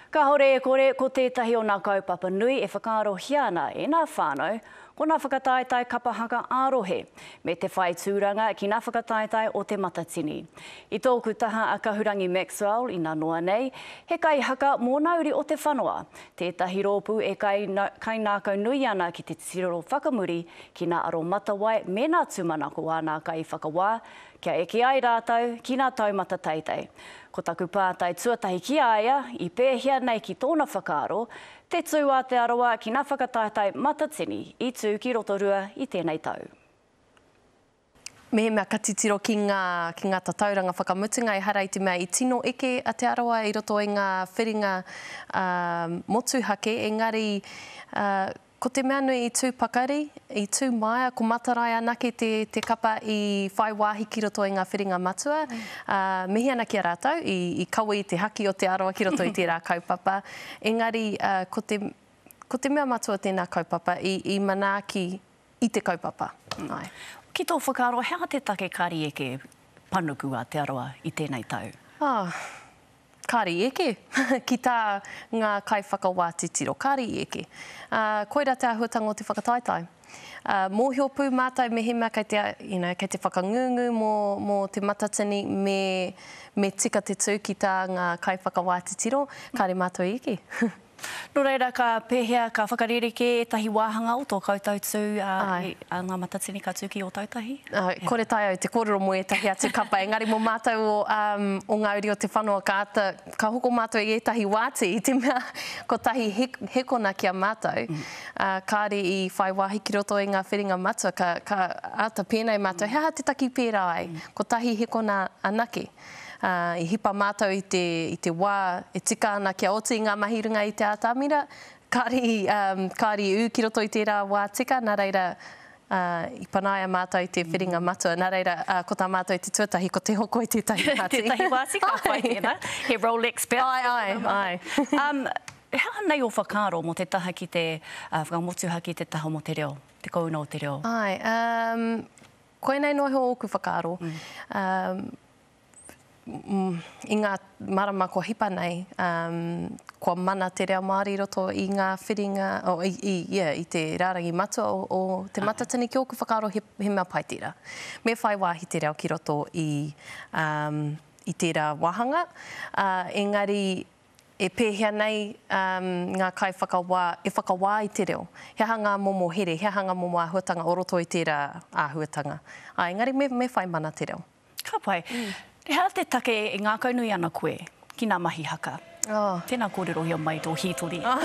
Kāore e kore, ko tētahi o nā kaupapa nui e whakaarohia ana e nā whānau, ko nā whakataetae kapa haka ā-rohe, me te whai tūranga ki nā whakataetae o Te Matatini. I tōku taha a Kahurangi Maxwell ina noa nei, he kaihaka mō nā uri o Te Whanoa, tētahi rōpū e kaingākau nui ana ki te titiro whakamuri ki nā aromatawai me nā tūmanako a nā kaiwhakawā, Kia eke ai rātou ki ngā taumata teitei. Ko taku pātai tuatahi ki a ia, i pēhea nei ki tōna whakaaro, te tū a Te Arawa ki ngā whakataetae matatini i tū ki Rotorua i tēnei tau. Mehemea ka titiro ki ngā, ki ngā tatauranga whakamutunga, ehara i te mea i tino eke a Te Arawa i roto i ngā whiringa motuhake, engari Ko te mea nui i tū pakari, i tū māia, ko Matarae anake te, te kapa i whai wāhi ki roto i ngā whiringa matua. Ā, mihi ana ki a rātou, i, i kawe i te haki o Te Arawa ki roto i tērā kaupapa. Engari, ā, ko te, ko te mea matua o tēnā kaupapa, i, i manaaki i te kaupapa. Āe. Ki tō whakaaro, he aha te take kāri eke panuku a Te Arawa i tēnei tau? Ā, Kāre i eke, ki tā ngā kaiwhakawā titiro, kāre i eke. Ā, koirā te āhuatanga o te whakataetae. Ā, mōhio pū mātou mehemea kei te, you know, kei te whakangungu mō, mō Te Matatini me, me tika te tū ki tā ngā kaiwhakawā titiro, kāre mātou i eke. Nō reira, ka pēhea, ka whakarerekē ētahi wāhanga o tō koutou tū, ā, ā, ngā Matatini ka tū ki Ōtautahi? Āe, kore taea au te kōrero mō ētahi atu kapa, engari mō mātou o, o Ngā Uri o Te Whanoa ka āta, ka hoko mātou i ētahi wāti i te mea kotahi hekona ki a mātou, ā, kāre i whai wāhi ki roto i ngā whiringa matua, ka, ka āta pēnei mātou, he aha te taki pērā ai, kotahi hekona anake. Ā, i hipa mātou i te, i te wā e tika ana kia oti ngā mahi runga i te atamira, kāre i, ā, kāre i ū ki roto i tērā wā tika, nā reira, ā, i panaia mātou i te whiringa matua, nā reira, ā, ko tā mātou i te tuatahi, ko te hoko i tētahi wāti. Tētahi wāti, ka pai tēnā. He Rolex pea. Āe, āe, āe. Um, he aha nei ō whakaaro mō te taha ki te, ā, whakamotuhake i te taha mō te reo, te kouna o te reo? Āe, um, Koinei noa iho ōku whakaaro. I ngā marama kua hipa nei, kua mana te reo Māori i roto i ngā whiringa, i te rārangi matua o Te Matatini, ki ōku whakaaro he mea pai tērā. Me whai wāhi te reo ki roto i tērā wāhanga, engari E pēhea nei ngā kaiwhakawā e whakawā i te reo? He aha ngā momo here, he aha ngā momo āhuatanga o roto i tērā āhuatanga? Āe, engari me, me whai mana te reo. Ka pai. He aha te take e ngākaunui ana koe ki ngā mahi haka? Oh. Tēnā kōrerohia mai tō hītori. Oh.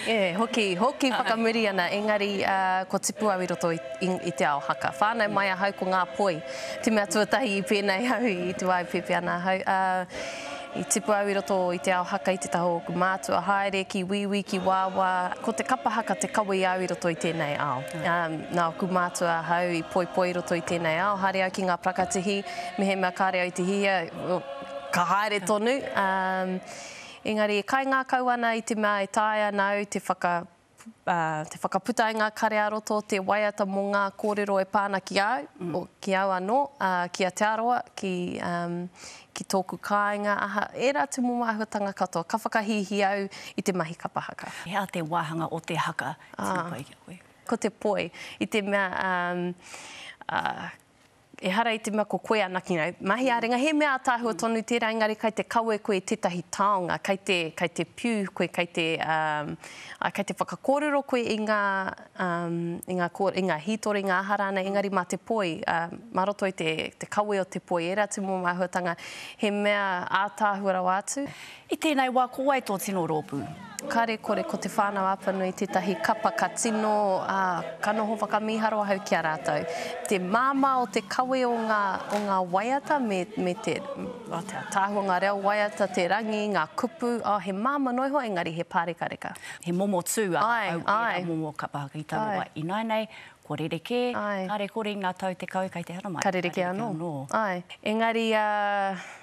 E, hoki, hoki whakamuri ana, engari kua tipu au i roto i, i, i te ao haka. Whānau mai ahau ko ngā poi, te mea tuatahi i pēnei au i te wā e pēpi ana ahau. Uh, I tipu au i roto i te ao haka i te taha o ōku mātua, haere ki wīwī, ki wāwā. Ko te kapa haka te kawe i a au i roto i tēnei ao. Nā ōku mātua ahau i poipoi i roto i tēnei ao. Haere au ki ngā parakatihi, mehemea kāre au i te hiahia, ka haere tonu. Engari e kaingākau ana i te mea e taea ana au te whaka te whakaputa i ngā kare ā-roto, te waiata mō ngā kōrero e pā ana ki a au, ki au anō, ki a Te Arawa, ki, ki tōku kāinga, aha, ērā tūmomo āhuatanga katoa. Ka whakahīhī au i te mahi kapa haka. He aha te wāhanga o te haka tino pai ki a koe? Ko te poi, i te mea, Ehara i te mea ko koe anake, you know, mahi ā-ringa, he mea ātaahua tonu tērā, engari kei te kawe koe i tētahi taonga, kei te, kei te piu koe, kei te, um, ā, kei te whakakōrero koe i ngā, um, i ngā kō, i ngā hītori, ngā aha rānei, engari mā te poi, ā, mā roto i te, te kawe o te poi, ērā tūmomo āhuatanga, he mea ātaahua rawa atu. I tēnei wā, ko wai tō tino rōpū? Kāre kore, ko Te Whānau Apanui tētahi kapa ka tino, ā, ka noho whakamīharo ahau ki a rātou. Te māmā o te kawe o ngā, o ngā waiata me, me te, o te ātaahua, ngā reo waiata, te rangi, ngā kupu, oh, he māmā noa iho engari he pārekareka. He momo tū a au ērā momo kapa haka i taua wā. Ināianei, kua rerekē, kāre kore i ngā tau 10 kei te haramai, ka rerekē anō. Āe. Engari, ā,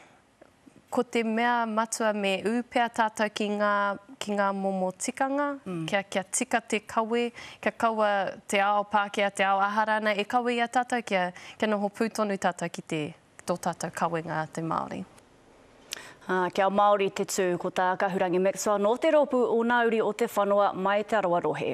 Ko te mea matua me ū pea tātou ki ngā, ki ngā momo tikanga, kia, kia tika te kawe, kia kaua te ao Pākehā, te ao aha rānei e kawe i a tātou, kia, kia noho pū tonu tātou ki te, tō tātou kawenga a te Māori. Ā, kia Māori te tū, ko tā Kahurangi Maxwell nō te rōpū o Nā Uri o Te Whanoa mai Te Arawa rohe.